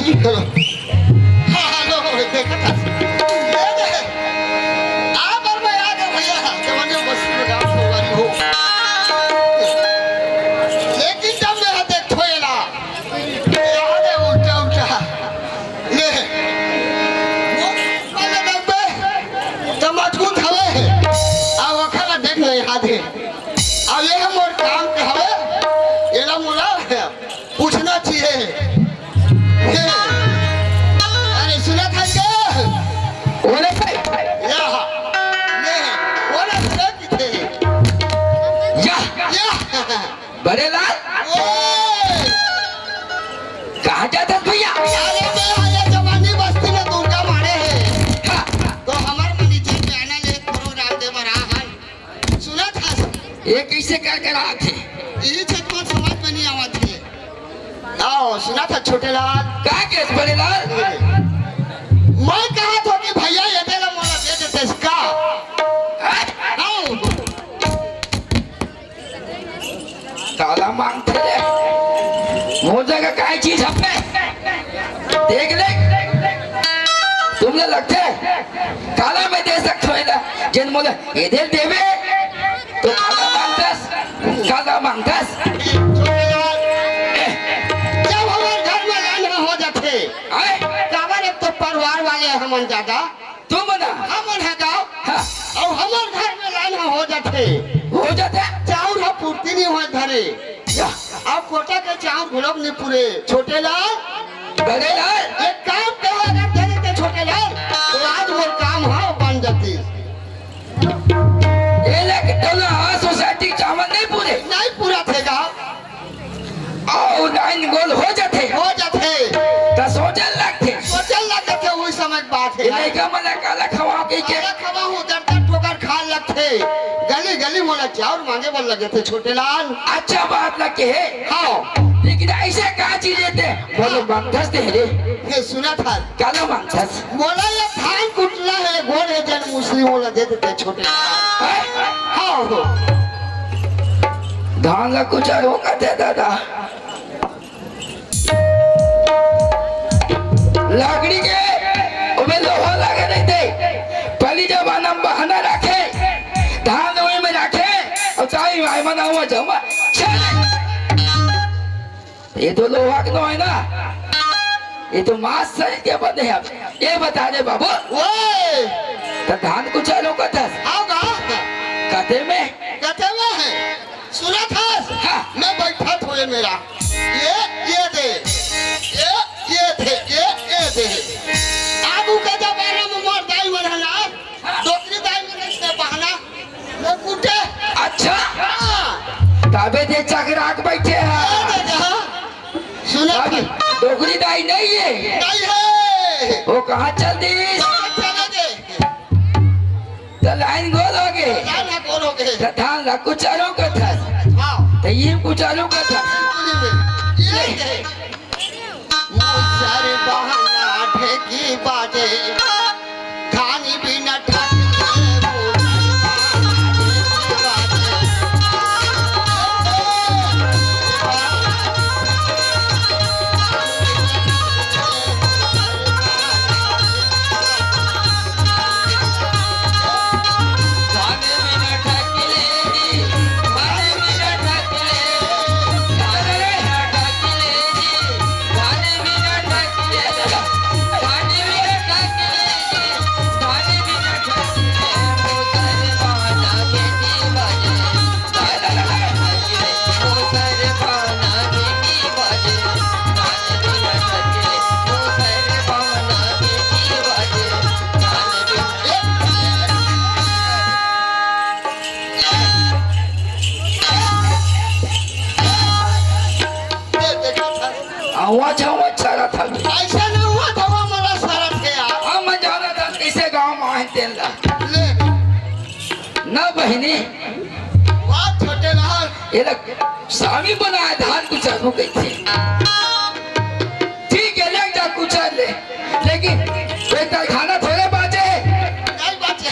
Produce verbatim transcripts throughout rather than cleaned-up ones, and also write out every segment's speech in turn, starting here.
Hello. हाँ, hello, देखा था। ये दे। आ, पर मैं आ गया भैया, जवानी मस्ती में काम संगवारी हो। लेकिन जब मैं हाथ देख ठोएला, याद है उल्टा उल्टा। ले। वो वाला डब्बे, तब मजबूत हवे। आ, ओखर देख नहीं हाथ है। आ, ये हम और काम के हवे, ये ना मुला है। पूछना चाहिए। अरे, सुना था क्या? बोले थे। या, ले, बोले थे कि थे। या। या। बड़े लाल। ओए। कहाँ जाता है भैया? अरे, मैं ये जवानी बस्ती में दुर्गा मारे है। हाँ। तो हमारे manager के आना ले प्रोग्राम दे बना है। सुना था? ये कैसे कर कर आते? ये छठ पाँच समझ में नहीं आवत है। आओ, सुना था छोटे लाल? का केस बड़े लाल? मैं कहा था कि भैया ये दे ला मोला दे देते इसका। आओ। काला मांगते रे। मोर जगह काय चीज हवे? देख ले। तुमने लगते काला में दे सकते हो ना। जिन मोला ये दे देवे तो काला मांगतस, काला मांगतस। जब हमार घर में लड़ाई हो जाते, आए? काबर एक तो परिवार वाले हमन ज्यादा, तुम ना। हमन है गाँव। हाँ। और हमार घर में लड़ाई हो जाते। हो जाते? चाउर ह पूर्ति नहीं होए धरे। या। अब कोटा के चाउर घुलक नहीं पूरे। छोटे लाल। बड़े लाल। एक काम करो, अगर दे देते छोटे लाल, तो आज मोर काम ह बन जाती। ये लेके टोला ह सोसाइटी चावल नहीं पूरे। नहीं पूरा थे गाँव। और लाइन गोल हो जाते। हो जाते। त सोचन लगते। सोचन लगते, वही समय बात है। ये लइका मन ला काला खवाओ के के? काला खवाओ, दर दर ठोकर खा लगते। गली गली मोला चाउर मांगे बर लगे थे छोटे लाल। अच्छा बात लगे है। हाँ। लेकिन ऐसे का चीज देते? बोलो मांगथस दे रे। ये सुना था। काला मांगथस? मोला ये धान कुटना है, गोड़ है जन मुसली मोला दे देते छोटे लाल। हैं? हाँ हो। धान ला कुछ रोका थे दादा। लाकड़ी के ओमे लोहा लगे नहीं थे। पहली जमाना में बहाना रखे, धान ओही में रखे, और ताई माई मना हुआ जमा। चल। ये तो लोहा के नो है ना, ये तो मांस शरीर के बने हैं। ये बता दे बाबू, ओए! तो धान कुछ लोग कथस? आओ गा। कते में? कते में है? सुना था? हाँ। मैं बैठा थोड़े मेरा। ये, ये दे। ये, ये दे, ये, ये दे। आगू के जमाना में मोर दाई मन है ना, डोकरी दाई मन से बहाना, मैं कूटे। अच्छा। हाँ। तबे दे चकरा के बैठे हैं। ये दे दे, हाँ। सुना अभी था? डोकरी दाई नहीं है। नहीं है। वो कहाँ चल दी? चला दे। त लाइन गोल हो गे। लाइन ह गोल हो गे। त धान ला कुचारो कथस। हाँ। त ये कुचारो कथस। बोली में। ये दे। मुसर बहना ढेकी बाजे। धानी बिना ठाकी बाजे। आवाज, आवाज सारा था। ऐसा ना हुआ था, वो हमारा सारा थे यार। हम जाना था किसे गांव में आए तेल ला। ले। ना बहिनी। वाह छोटे लाल। ये लोग स्वामी बनाए धान कुचारू कहिथे। ठीक है, लेग जा कुचर ले, लेकिन कोई तहखाना थोड़े बाचे। नहीं बाचे।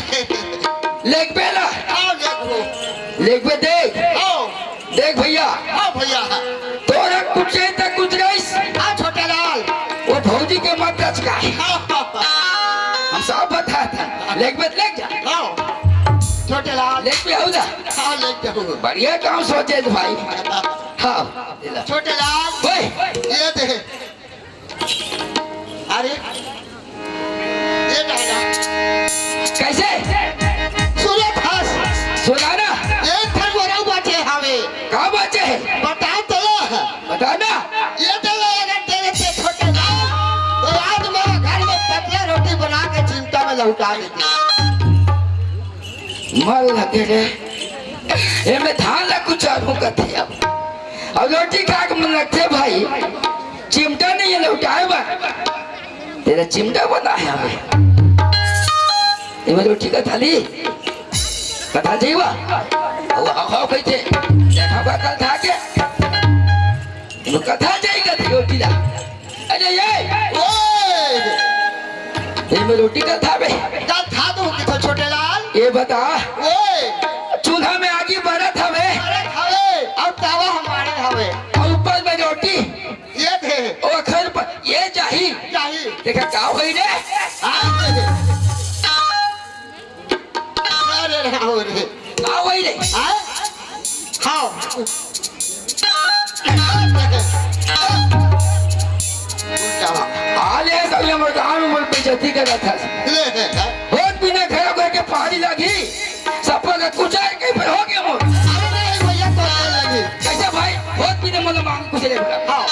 लेग बेला। हाँ, लेग हो। लेग बे देख। हाँ। देख भैया। हाँ भैया। तोरा कुचे तक कुछ रहीस। हाँ छोटे लाल। वो भौजी के मत टचका। हम सब बता था। लेक मत लेक जा। हाँ। छोटे लाल। लेक भी हो जा। हाँ, लेक जाऊँ। बढ़िया काम सोचे थे भाई। हाँ। छोटे लाल। ओए। ये दे। अरे, ये दादा। कैसे? सुनत हस। सुना ना। एक ठन मोरा बाचे हवे। का बाचे है? बता तो। बता ना। ये तो लो, अगर तेरे से छोटे ना, तो आज मेरे घर में पतला रोटी बना के चिमटा में लौटा देते। मर लगे रे। ए में धान ला कुछ आलू कथे अब। अब रोटी खा के मन लगथे भाई। चिमटा नहीं है लौटाए बर। तेरा चिमटा बना है हमें। ए में रोटी का थाली। कथा जीवा। अब हाव हाव कहिथे। देखा बा कल था के। ए में कथा जाई कथे रोटी ला। अरे ये। ओए। ए में रोटी का था बे। का था तू किथो छोटे लाल? ये बता। ओए। चूल्हा में आगी बरत हवे। बरत हवे। अब तावा हमारे हवे। और ऊपर में रोटी। ये थे। ओ अखर पर ये जाही। जाही। देखा का होई रे? हाँ। अरे राम रे। का होई रे? हाँ? खाओ। आले सब ये मोर गाँव में मोर बेइज्जती करत हस। ले, ले, हाँ। होत बिना खड़ा करके पहाड़ी लागी। सपा का कुचार के फिर हो गया मोर। अरे नहीं भैया, तो नहीं लगी। कैसे भाई? होत बिना मोला मांग कुछ ले बेटा। हाँ।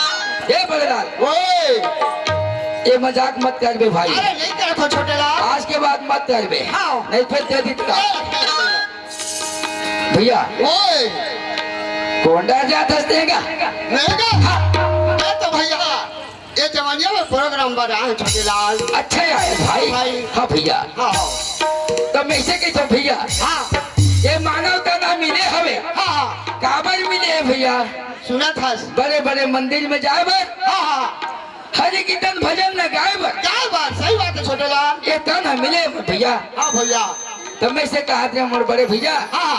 ए बड़े लाल। ओए। ये मजाक मत कर बे भाई। अरे नहीं करत हो छोटे लाल। आज के बाद मत कर बे। हाँ। नहीं फिर दे दी तो। नहीं, नहीं, नहीं। भैया। ओए। कोंडा जात हंसते हैं क्या? नहीं का? हाँ। मैं तो भैया, ये जवानिया में प्रोग्राम बना है छोटे लाल। अच्छा यार भाई। भाई। हाँ भैया। हाँ, हाँ। तो मैं इसे कहता हूँ भैया। हाँ। ये मानव तना मिले हवे। हाँ, हाँ। काबर मिले है भैया? सुनत हस। बड़े बड़े मंदिर में जाए बर। हाँ, हाँ। हरि कीर्तन भजन न गाए बर। गाए बर, सही बात है छोटे लाल। ये तन ह मिले भैया। हाँ भैया। तो मैं से कहा थे मोर बड़े भैया। हाँ।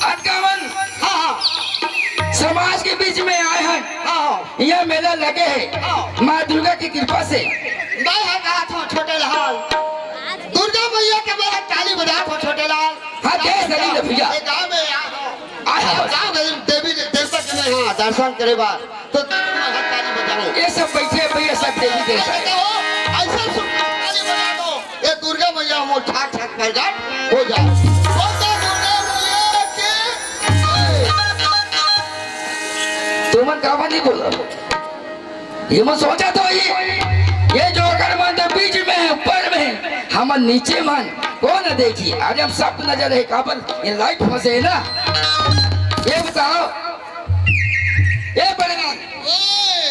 अटकावन। हाँ, हाँ। समाज के बीच में आए हैं। हाँ, हाँ। यह मेला लगे है। हाँ। माँ दुर्गा की कृपा से। मैं है कहा था छोटे लाल। दुर्गा मैया के मैं ताली बजा था छोटे लाल। हाँ, जय सही है भैया। ये गाँव में आया हूँ। आया बस। गाँव में देवी देवता के मैं यहाँ दर्शन करे बार। तो तुम हथताली बजाओ। ये सब बैठे हैं भैया, सब देवी देवता है। बताओ, ऐसा सुंदर ताली बजा दो, ये दुर्गा मैया वो ठाक ठाक प्रगट हो जाए। बोलो दुर्गा मैया की जय। तुमन काबर नहीं बोला? ये मत सोचा तो ये, ये जो अगर मन तो बीच में है, ऊपर में है, हम नीचे मन, कौन देखी? अरे हम सबको नजर है, काबर ये लाइट फंसे है ना। ये बताओ, ए बड़े लाल। ओए।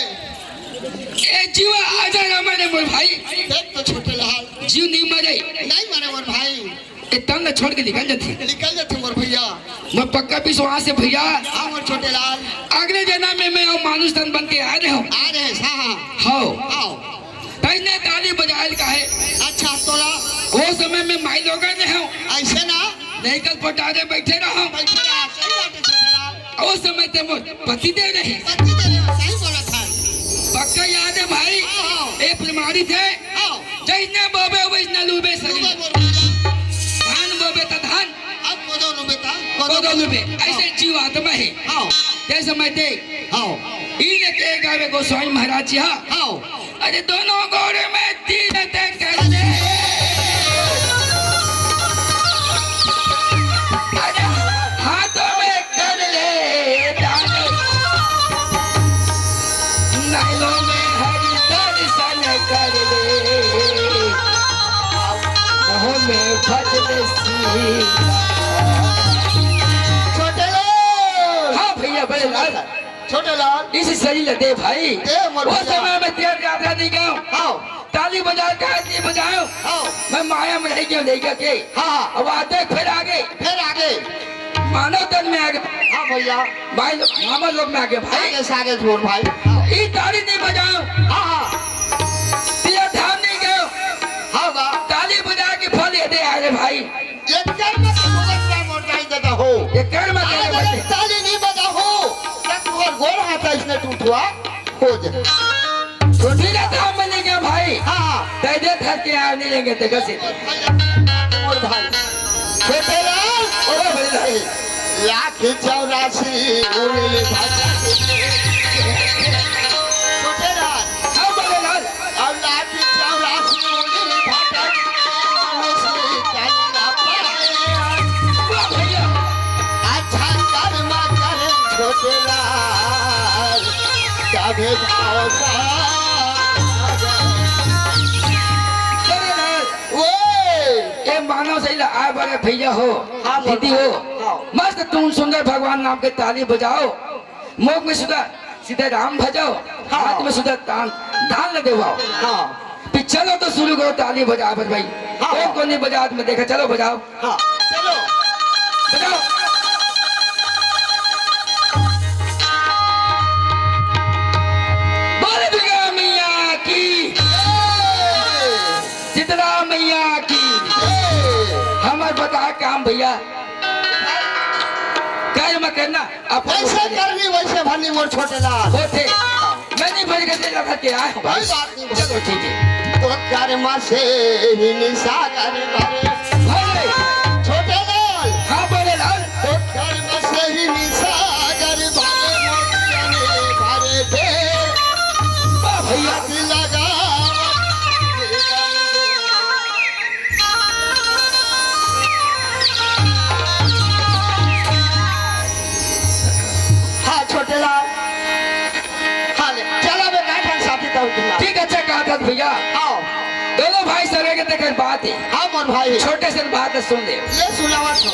ए जीवा आजा ना मरे मोर भाई। देख तो छोटे लाल। जीव नहीं मरे। नहीं मरे मोर भाई। ए तन ला छोड़ के निकल जाथे। निकल जाथे मोर भैया। मोर पक्का विश्वास है भैया। हाँ मोर छोटे लाल। अगले जन्म में मैं अउ मानुष तन बन के आ रहे हूँ। आ रहे हैं, हाँ, हाँ। हाँ। हाँ। तइने ताली बजायल का है। अच्छा, तोला। वो समय में माई लोगन रहे हूँ। ऐसे ना। नहीं कल पटारे बैठे रहो। बैठे रहो, सही बात है छोटे लाल। ओ समय ते मोर पति देव रहे। पति देव रहे, सही बोला था। पक्का याद है भाई। हाँ, हाँ। ए प्रमाणित है। हाँ। जैसने बोबे वैसने लूबे सही। लूबे बोल रहा। धान बोबे त धान। अब कोदो लूबे त कोदो लूबे। हाँ। ऐसे जीव आत्मा है। हाँ। ते समय ते। हाँ। ई लेके गावे गोस्वामी महाराज जी, हाँ। हाँ। अरे दोनों गोरे में तीन ते कर ले। अरे हाथों में कर ले दान। नैनों में हरि दर्शन कर ले। मुँह में भजन सी। छोटे लाल। हाँ भैया, बड़े लाल। छोटे लाल। इस सही लगे भाई। ए, मोर वो भैया। समय में तेल ज्यादा नहीं गया। हाँ। ताली बजा के आरती बजाओ। हाँ। मैं माया में रह गया, ले गया के। हाँ, हाँ। अब आते फिर आगे। फिर आगे। मानव तन में आगे। हाँ भैया। भाई लोग, मामा लोग में आगे भाई। आगे से आगे छोड़ भाई। हाँ। ई ताली नहीं बजाओ। हाँ, हाँ। तीर्थ धाम नहीं गयो। हाँ बा। ताली बजा के फल ये दे आए भाई। ये कर्म का भुगतना मोटाई देता हो। ये कर्म का आज अगर भुगतना। ताली नहीं बजा हो, तो तुम्हारा गोड़ हाथ इसने टूटवा हो जाए। छोटी रहता हम नहीं गया तैं दे धर के आए नहीं लेंगे, देखा से। मोर भाई। छोटे लाल। ओ बड़े लाल। लाख चौरासी उंगली भाटा। छोटे लाल। हाँ, बड़े लाल। अउ लाख चौरासी उंगली भाटा। मनुष्य तन न पाए। वाह भैया। अच्छा कर्म करे छोटे लाल। तबे भाव सागर। बड़े लाल। ओए। ए मानव सही ला आए बड़े भैया हो, हाँ, दीदी हो। हाँ। मस्त धुन सुंदर भगवान नाम के ताली बजाओ। मुख में सुधा सीधा राम भजाओ, हाँ। हाथ में सुधा तान, धान ल देवाओ। हाँ। फिर चलो तो शुरू करो ताली बजा बर भाई। हाँ। कौन कौन नहीं बजा हाथ में देखा, चलो बजाओ। हाँ, चलो। बजाओ। बोल दुर्गा मैया की। शीतला मैया की। हमर बता काम भैया। कर्म करना, अपन जैसे करनी वैसे भरनी मोर छोटे लाल। होते। मैं नहीं भर के तेरा भर के आया हूँ। कोई बात नहीं। चलो ठीक है। तो कर्म से ही निशा कर भरे। भरे। छोटे लाल। हाँ, बड़े लाल। तो कर्म से ही निशा कर भरे, मोर चने भरे दे। वाह भैया। हाथ लगा। हाँ, छोटे लाल। हाँ, ले, चला बे, गाय खान साथी तब तुम। ठीक, अच्छा कहा था भैया। आओ। दोनों भाई सगे के तेकर बात है। हाँ, मोर भाई। छोटे से बात है, सुन ले। ये सुनावत हो।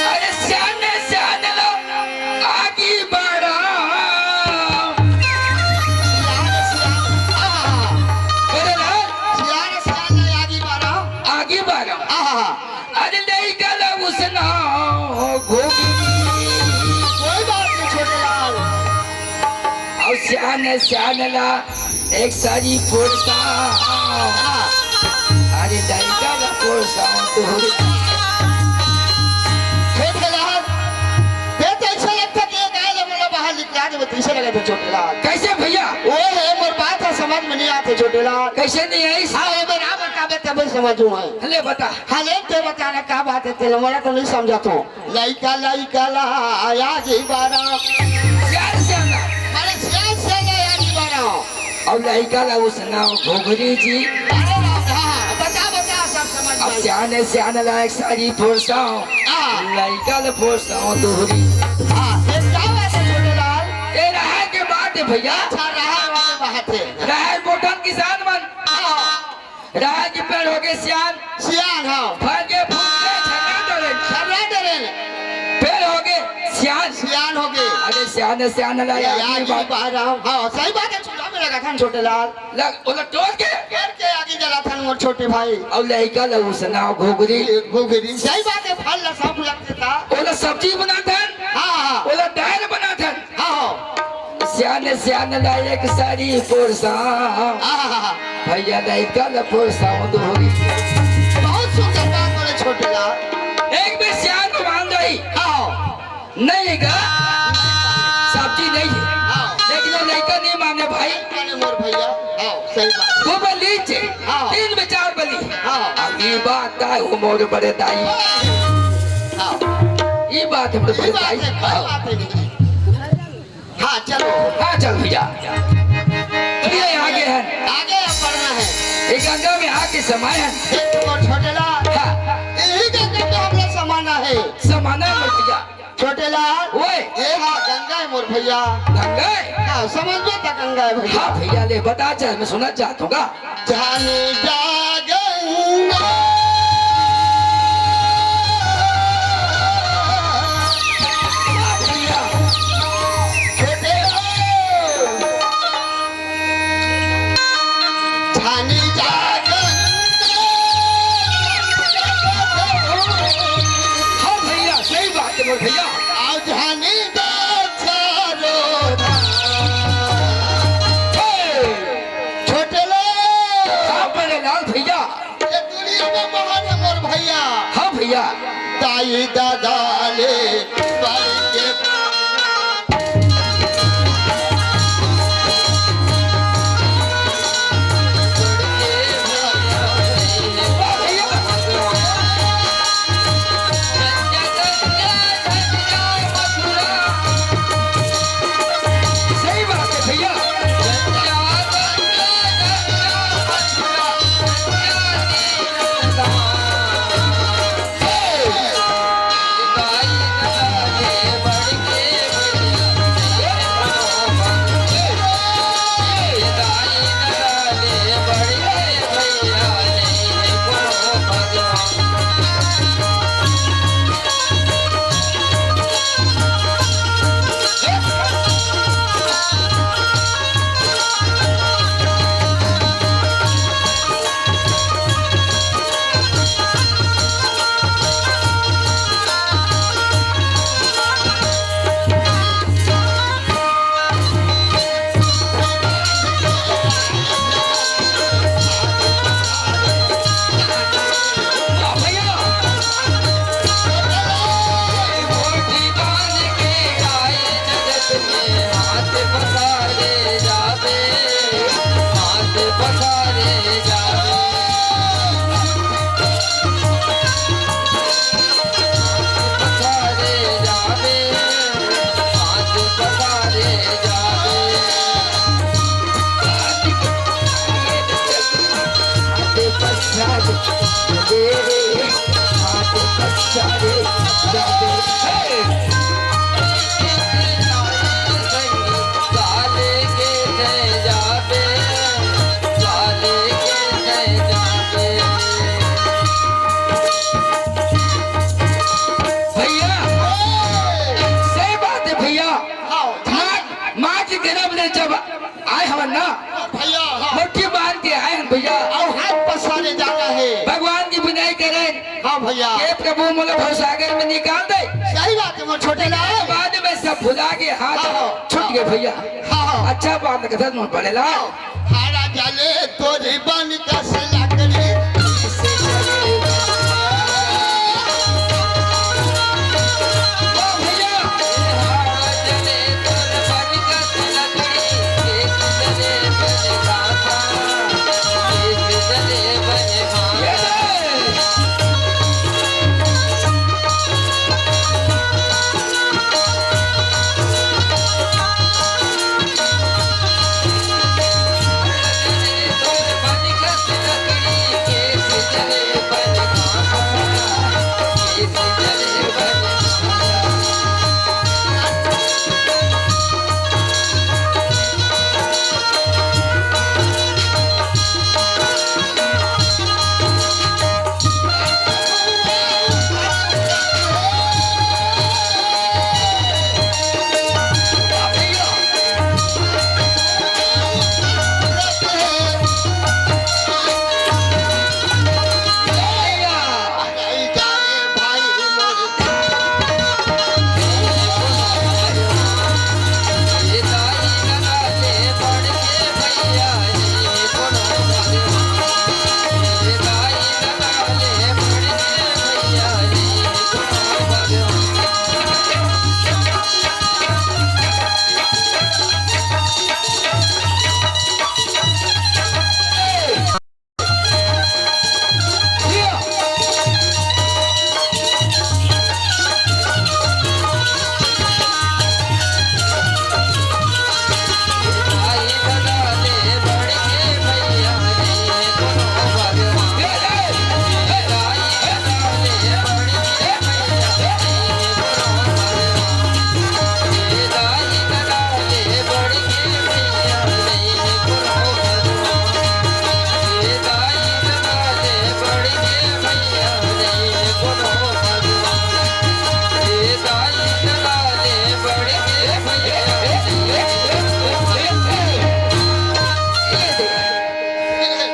अरे सियाने, सियाने लो, आगी बारा। सियाने, सियाने, आहा। बोले ना? सियाने, सियाने, आगी बारा। आगी बारा। आहा। अरे लइका ला उसना घोगी। कोई बात नहीं छोटे लाल। अउ सियाने, सियाने ला एक सारी पोरसा। अरे लइका ला पोरसा तोहरी। छोटे लाल, ये तो ऐसा लगता कि ये गाय ला मोला बाहर निकला दे, तो ऐसा लगा था छोटे लाल। कैसे भैया? वो है मोर बात है, समझ में नहीं आते छोटे लाल। कैसे नहीं आई? हाँ, वो मैं ना बतावे तबे समझूं मैं। ले बता। हाँ, ले, ते बता ना, का बात है, तेला मोला तो नहीं समझा तू। लइका, लइका ला आगी बारा। सियान, सियान ला। अरे, सियान, सियान ला आगी बारा। अउ लइका ला उसना घोघरी जी। अरे राम, हाँ, हाँ, बता, बता, सब समझ अब में। सियाने, सियाने ला एक सारी पोरसाओ। हाँ। लइका ला पोरसाओ दोहरी। हाँ, ये क्या बात है, छोटे लाल? ये राहर के बात है, भैया। अच्छा, राहर वाली बात है। राहर बोटन किसान मन। हाँ। राहर के पेड़ हो गए सियान। सियान, हाँ। फल के फूल के छर्रा डरेन। छर्रा डरेन। पेड़ हो गए सियान। सियान हो गए। अरे सियान, सियान ला ये आगी आगी बार। बार, हाँ, हाँ, सही बात है, चूल्हा में लगा था ना, छोटे लाल। लग, ओला तोड़ के। तोड़ के आगी जला था ना, मोर छोटे भाई। अउ लइका ला उसना घोघरी। ये घोघरी, सही बात है, फल ला सब लग देता। ओला सब्जी बना था। हाँ, हाँ। ओला दाल बना था। हाँ, हाँ। सियाने, सियाने ला एक सारी पोरसा। आहा। भैया लइका ला पोरसा दोहरी। बहुत सुंदर बात बोले छोटे लाल। एक भी सियान को मान जाई। हाँ। नहीं का सब्जी नहीं है। हाँ। लेकिन वो लइका नहीं माने भाई। माने मोर भैया। हाँ, सही बात। दो बली चे, हाँ। तीन में चार बली। हाँ। अब ये बात है वो मोर बड़े दाई। हाँ। ये बात है मोर ये बड़े बात दाई। है, कोई हाँ। बात नहीं। हाँ, चलो। हाँ, चल भैया। भैया, ये आगे है। आगे अब बढ़ना है। ये गंगा में आके समाए हैं। एक तो छोटे लाल। हाँ। यही गंगा में हम लोग समाना है। समाना है मोर भैया। छोटे लाल। ओए। ये हाँ, गंगा है मोर भैया। गंगा है? हाँ, समझ में था गंगा है भैया। हाँ भैया, ले बता, चल, मैं सुना चाहता हूँ। जानी जा गंगा। छोटे हो। जानी जा गंगा। हाँ भैया, सही बात है मोर भैया। आ जानी जा चारो धाम। हे! छोटे लो। हाँ, बड़े लाल भैया। ये दुनिया में महान है मोर भैया। हाँ भैया। दाई दादा ले बाई के भैया, सही बात है भैया। हाँ। माँ, माँ के गर्भ ले जब आए हवन ना, हाँ भैया, हाँ। मुट्ठी बांध के आए हन भैया। अउ हाथ पसारे जाना है। भगवान की बिनई करें। हाँ भैया। हे प्रभु, मोला भवसागर में निकाल दे। सही बात है, वो छोटे लाल। बाद में सब भुला के हाथ हाँ, हाँ। छूट गए भैया। हाँ, हाँ। अच्छा बात कथा तुम बड़े लाल। हाँ। हारा जाले तोरी बन कस लकड़ी।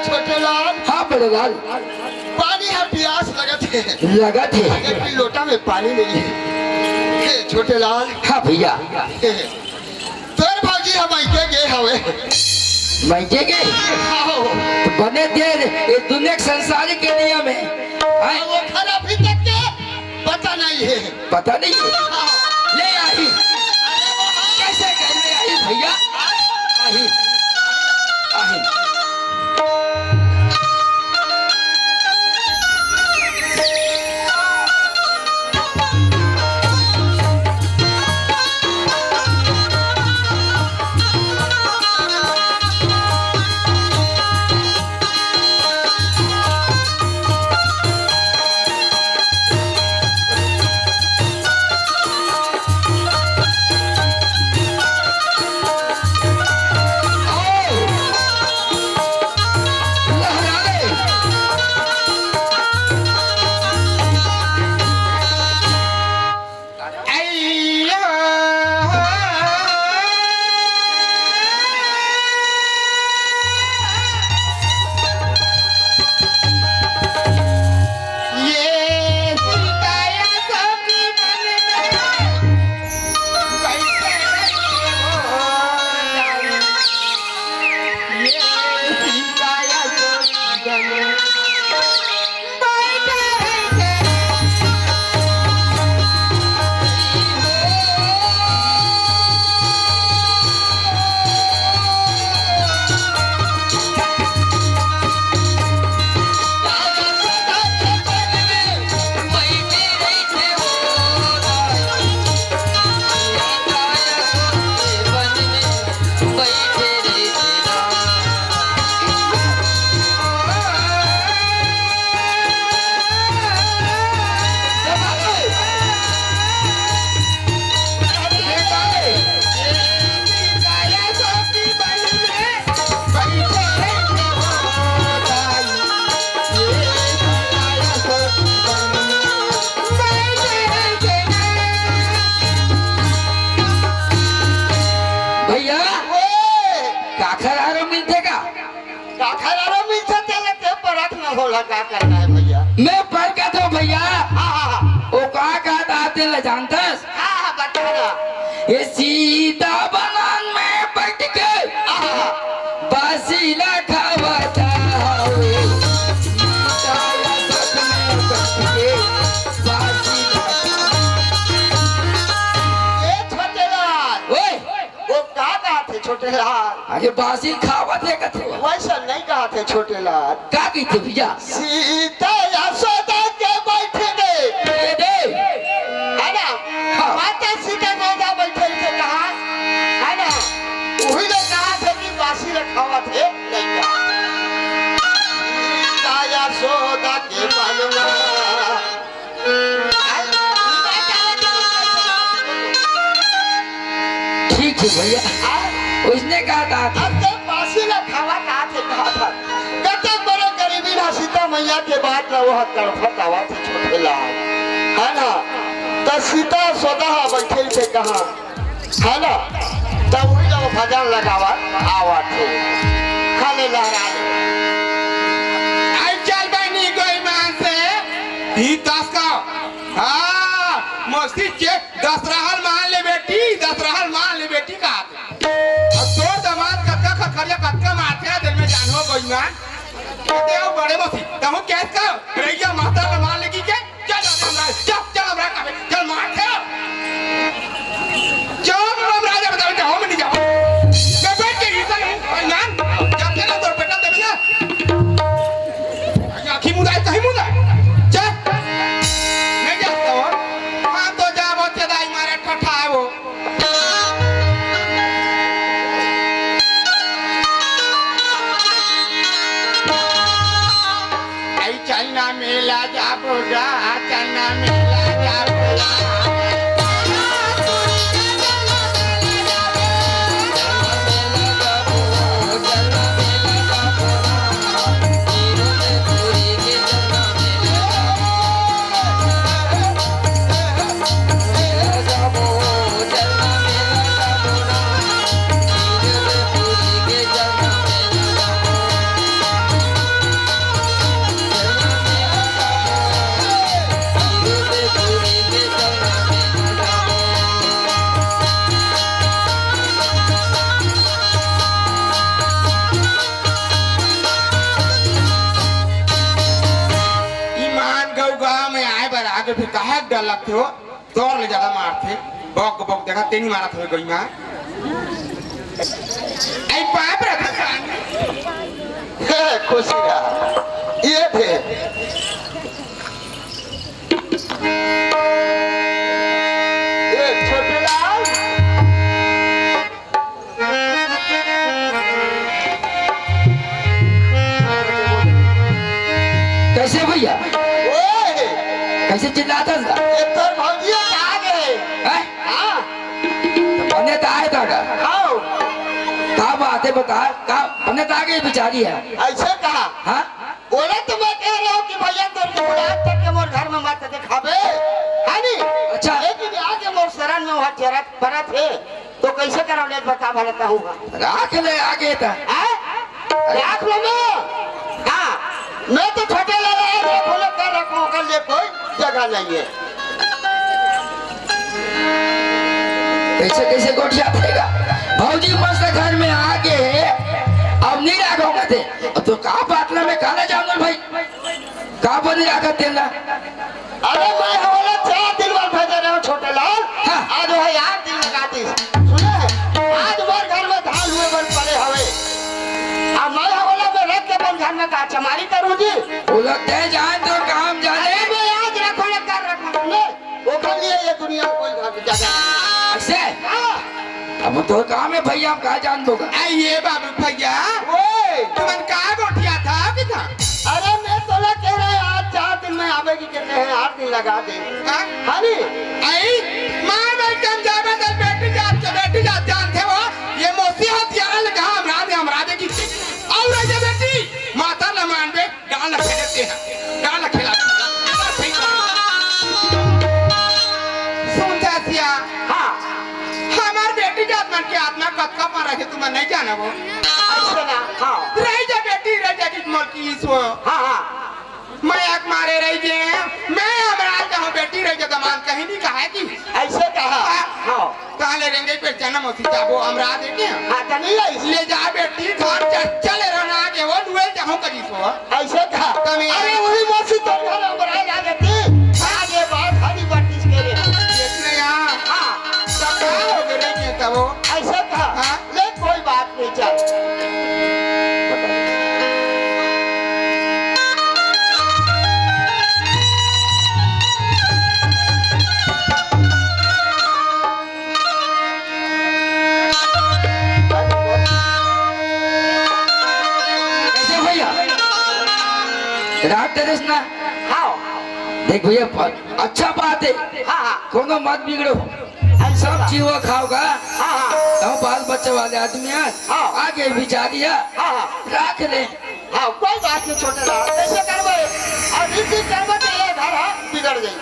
छोटे लाल, हाँ बड़े लाल। पानी ह पियास लगत हे। लगत हे। अगर भी लोटा में पानी नहीं है। हे छोटे लाल। हाँ भैया। हे, तोर भौजी ह मायके गे हवे। मायके गे? हाँ। तो बने दे, ये दुनिया के संसारी के नियम है। हाँ? वो घर अभी तक के पता नहीं है। पता नहीं है? हाँ। ले आही। अरे वो हाँ। कैसे घर में आही भैया? आही। आही। खराबो मिलथे, तेला ते परख न होला, का करना है भैया? मैं परखत हंव भैया। हाँ, हाँ, हाँ। वो का कहत आथे ल जानथस? हाँ, हाँ, बता ना। ये सीता बगान में बैठ के हाँ, हाँ। बासी ला खावत हवे। सीता ला सत में बैठ के बासी ला ए छोटे लाल। ओए। वो का कहत हे छोटे लाल? अरे बासी खावत हे कथे। वैसा नहीं कहत हे छोटे लाल। का कहिथे भैया? सीता यशोदा के बैठे दे। ये दे। है ना? हाँ। माता सीता यशोदा बैठे थे कहाँ? है ना? वही ने कहत हे कि बासी ला खावत हे, नहीं कहा। सीता यशोदा के बनवा। ठीक है भैया, उसने कहा था। अब तो बासी ला खावत हे, खावत हे। कतक बड़े गरीबी ना सीता मैया के बात ला वो तड़फत आवत हे छोटे लाल। है ना? त सीता यशोदा बैठे थे कहाँ? है ना? त उही जब भजन लगावत आवत हे। खाले लहरा ले। आई चल बनी गोई मान से, ही दस का। हाँ, मस्ती चे, दस रहल मान ले बेटी, दस रहल मान ले बेटी का। अब तोर दमाद कतका खरखरिया कतका मारथे, दिल में जानो गोई मान। कहते हो बड़े मौसी, तहु केस का, रैया माता ला मार लेगी के, चल, चल, हमरा, चल, चल, हमरा का, चल, मार थे। चल, हमरा जा, बता, बता, हम नहीं जाओ। मैं बैठ के इधर हूँ, भाई मान, जब तेरा तोर बेटा देवे ना। आँखी मुदा है, कहीं मुदा है। चल। नहीं जाता हो। हाँ, तो जा, वो चदाई मारे ठठाए वो। आई चलना मेला जाबो गा, चलना मेला जाबो गा। ईमान गऊ गाँव में आए बर आगे भी काहे डर लगथे हो? तोर ले ज्यादा मारथे। बक बक देखा तेनी मारत हवे गई माँ। आई पाप रखा। हे, खुशी रहा। ये थे। ए, छोटे लाल। कैसे भैया? ओए! कैसे चिल्लाता था? ये तोर भौजिया कहाँ गए? हैं? हाँ। तो बने तो आए था का? आओ। का बात है बता? का बने तो आ गई बेचारी है? ऐसे कहा? हाँ? बोले तो मैं कह रहा हूँ कि भैया तोर मुलाकात करके मोर घर में मत देखाबे, है नी? अच्छा। लेकिन आके मोर शरण में वहाँ चरत परत है, तो कैसे करो ले बता भले कहूँगा। राख ले आगे त। हैं? राख लो मैं। हाँ। मैं तो छोटे लाला है, मैं बोले कर रखूँ, ओकर लिए कोई जगह नहीं है। कैसे, कैसे गोठिया देगा? भौजी मस्त घर में आके अब नहीं राखो कहते। अब तो का बात ना मैं काला जाऊंगा भाई। का बनी राखत तेला? अरे मैं हवला चार दिन बर भेजे रहे हूँ छोटे लाल। हाँ। आज वो है आठ दिन लगा दी। सुने? आज मोर घर में धान हुए बर पड़े हवे। अब मैं हवला में रख के अपन घर में का चमारी करूँ जी? वो लोग तय जान तो काम जाने। अरे मैं आज रखो ना कर रखो सुने। ओकर लिए ये दुनिया में कोई घर में जगह नहीं। ऐसे? हाँ। अब तो काम है भैया, हम कहाँ जान दोगा? आ ये बाबू भैया, ओए। तुमन का गोठिया था अभी था? अरे मैं तोला कह रहे आज चार दिन में आवे की कहते हैं, आठ दिन लगा दे। हाँ? हाँ नी? आई, माँ मैं कम जावे तो बेटी जात के बेटी जात जानते हो, ये मौसी हथियारा ले कहा हमरा दे, हमरा दे की। और ऐसे बेटी, माता न मानबे, डाल खेलते हैं, डाल खेला। सुन सासिया, हाँ। हमार बेटी जात मन के आत्मा कतका पर रहे तुम नहीं जाना वो। ऐसे ना, हाँ। रह जा बेटी, रह सो। हाँ, हाँ। मैं एक मारे रह गए हैं, मैं अमराज हूँ, बेटी रह गए, दमांद कहीं नहीं कहा कि। ऐसे कहा? हाँ। हाँ। कहाँ ले रेंगे पे चना मौसी जाबो अमराज है क्या? हाँ, तो नहीं आई। ले जा बेटी, घर चल, चले रहना आगे, वो डुएल जाऊँ करी सो। ऐसे कहा? तमे अरे, वही मौसी तो घर अमराज आ जाती। हाँ। आज ये बात हरी बात इसके लिए। इतने यहाँ। हाँ। तो क्या हो गए रे के तब वो? ऐसे कहा? हाँ। ले, कोई बात नहीं, चल। कैसे भैया? राग दे देस ना? हाँ। देख भैया, प-, अच्छा बात है। हाँ, हाँ। कोनो मत बिगड़ो। सब जीवा खाओगा। हाँ, हाँ। तो बाल बच्चा वाले आदमी है। हाँ। आगे बिचारी है। हाँ, हाँ। राख ले। हाँ, कोई बात नहीं, छोटे लाल, कैसे करबे? और रिद्धि करबे तो ये घर, हाँ, बिगड़ गई।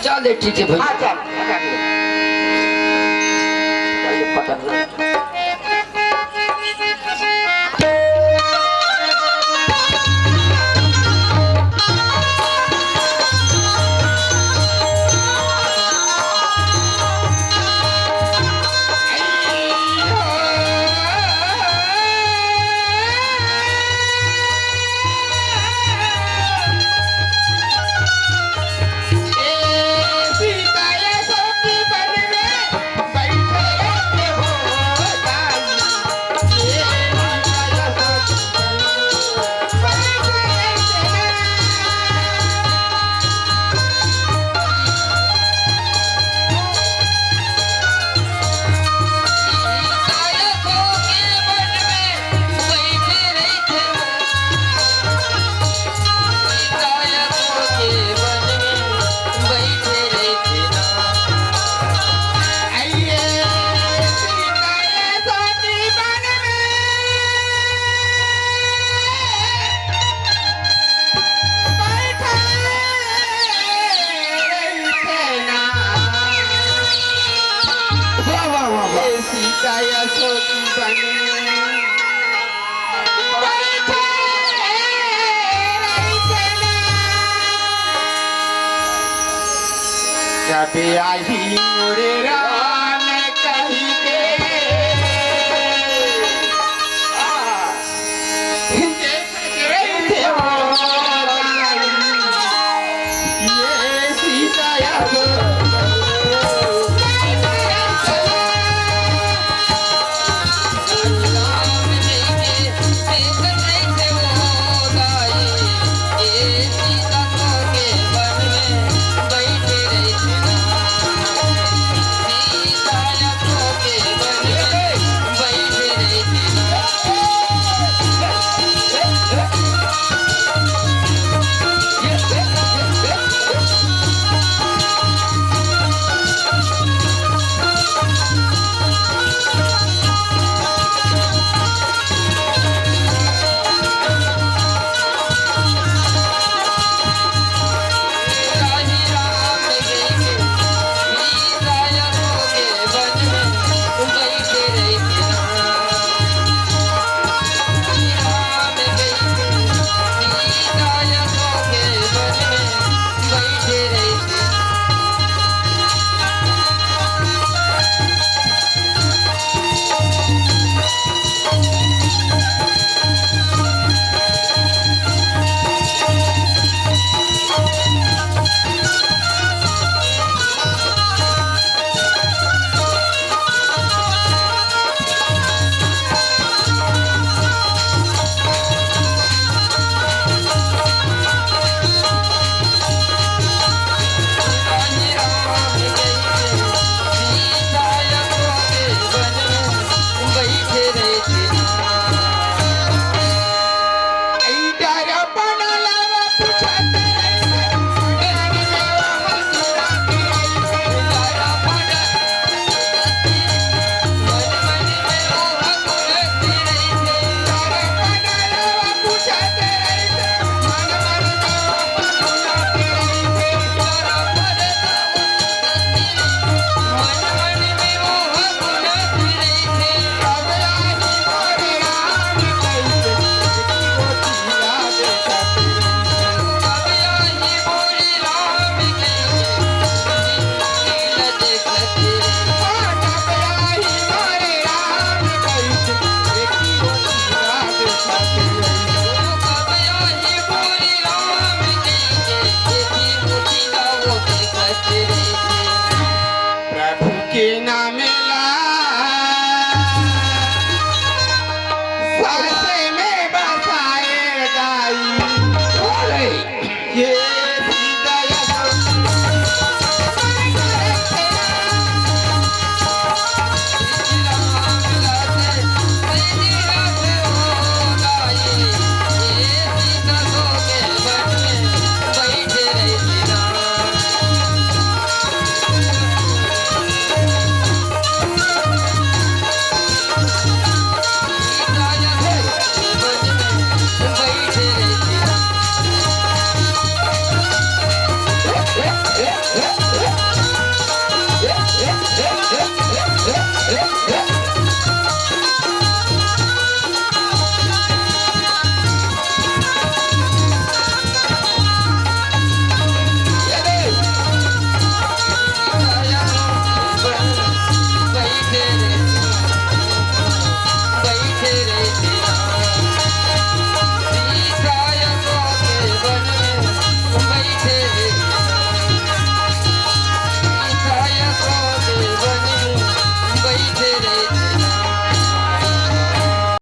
चल, ठीक है भाई। हाँ, चल, पकड़ ले। चल, पकड़ ले। वाह, वाह, वाह, वाह। सीता यशोदी बन में बैठे रहिथे ना। जब आही मोरे राम कहि के। आहा।